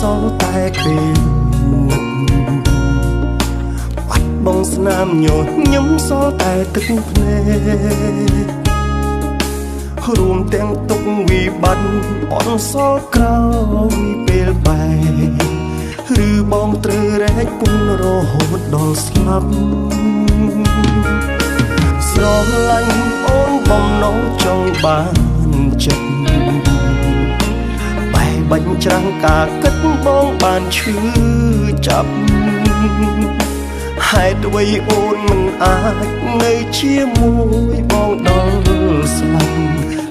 សល់តែពេលនឹកបាត់បងស្នាមញញឹមសល់តែទឹកភ្នែករួមទាំងទុកវិបត្តិអន់សល់ក្រោយពេលបែកឬបងត្រូវរែកពុនរហូតដល់ស្លាប់ស្រឡាញ់អូនបំណងចង់បានចិត្តបែបាញ់ច្រាំងការគិតបងបានឈឺចាប់ហេតុអ្វីអូនមិនអាចនៅជាមួយបងដល់ស្លាប់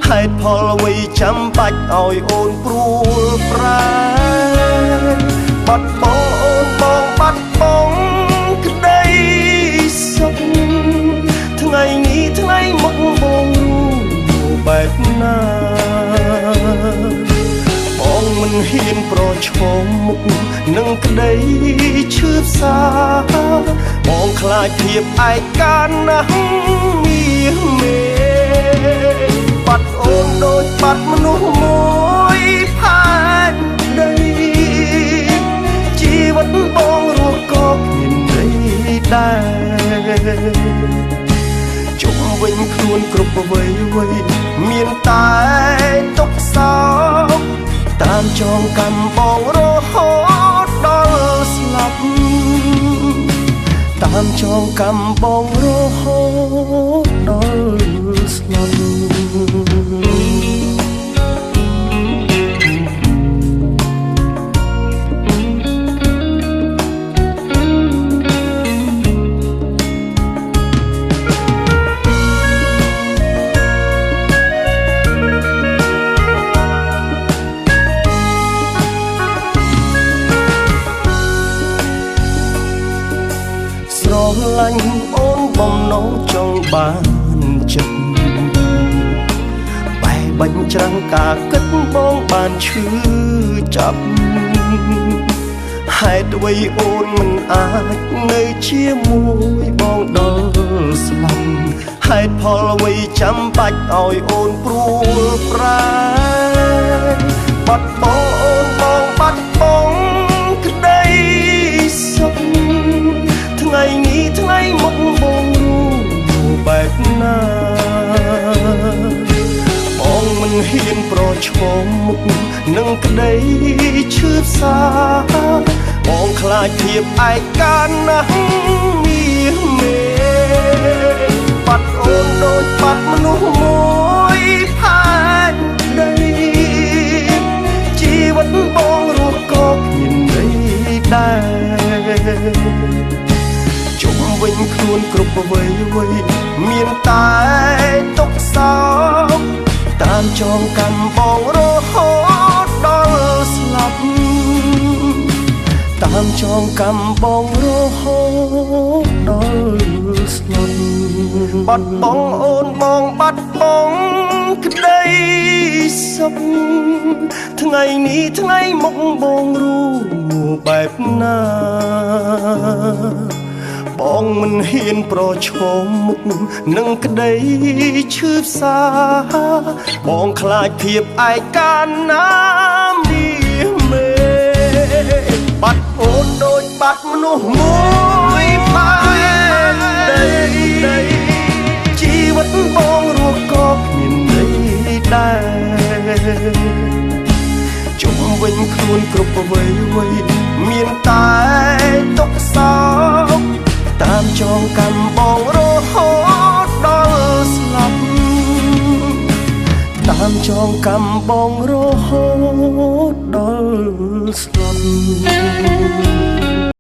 ហេតុផលអ្វីចាំបាច់ឲ្យអូនព្រួលប្រែបាត់បងអូនបងបាត់បងក្តីសុខថ្ងៃនេះថ្ងៃមុខបងรู้បែបណាបងមិនហ៊ានប្រឈមមុខនឹងក្តីឈឺផ្សាបងខ្លាចភាពឯកាណាស់មាសមេបាត់អូនដូចបាត់មនុស្សមួយផែនដីជីវិតបងរស់ក៏គ្មានន័យដែរជុំវិញខ្លួនគ្រប់អ្វីអ្វីមានតែទុក្ខសោកតាមចងកម្មបងរហូតដល់ស្លាប់តាមចងកម្មបងរហូតដល់ស្លាប់ស្រឡាញ់អូនបំណងចង់បានចិត្តបែបាញ់ច្រាំងការគិតបងបានឈឺចាប់ហេតុអ្វីអូនមិនអាចនៅជាមួយបងដល់ស្លាប់ហេតុផលអ្វីចាំបាច់ឲ្យអូនព្រួលប្រែបាត់បងអូនបងបាត់បងក្តីសុខថ្ងៃនេះថ្ងៃមុខបងรู้បែបណាបងមិនហ៊ានប្រឈមមុខនឹងក្តីឈឺផ្សាបងខ្លាចភាពឯកាណាស់មាសមេបាត់អូនដូចបាត់មនុស្សមួយផែនដីជីវិតបងរស់ក៏គ្មានន័យដែរជុំវិញខ្លួនគ្រប់អ្វីអ្វីមានតែទុក្ខសោកតាមចងកម្មបងរហូតដល់ស្លាប់តាមចងកម្មបងរហូតដល់ស្លាប់បាត់បងអូនបងបាត់បងក្តីសុខថ្ងៃនេះថ្ងៃមុខបងรู้បែបណាបងមិនហ៊ានប្រឈមមុខនឹងក្តីឈឺផ្សាបងខ្លាចភាពឯកាណាមាសមេបាត់អូនដូចបាត់មនុស្សមួយផែនដីជីវិតបងរស់ក៏គ្មានន័យដែរជុំវិញខ្លួនគ្រប់អ្វីអ្វីមានតែទុក្ខសោកតាមចងកម្មបងរហូតដល់ស្លាប់តាមចងកម្មបងរហូតដល់ស្លាប់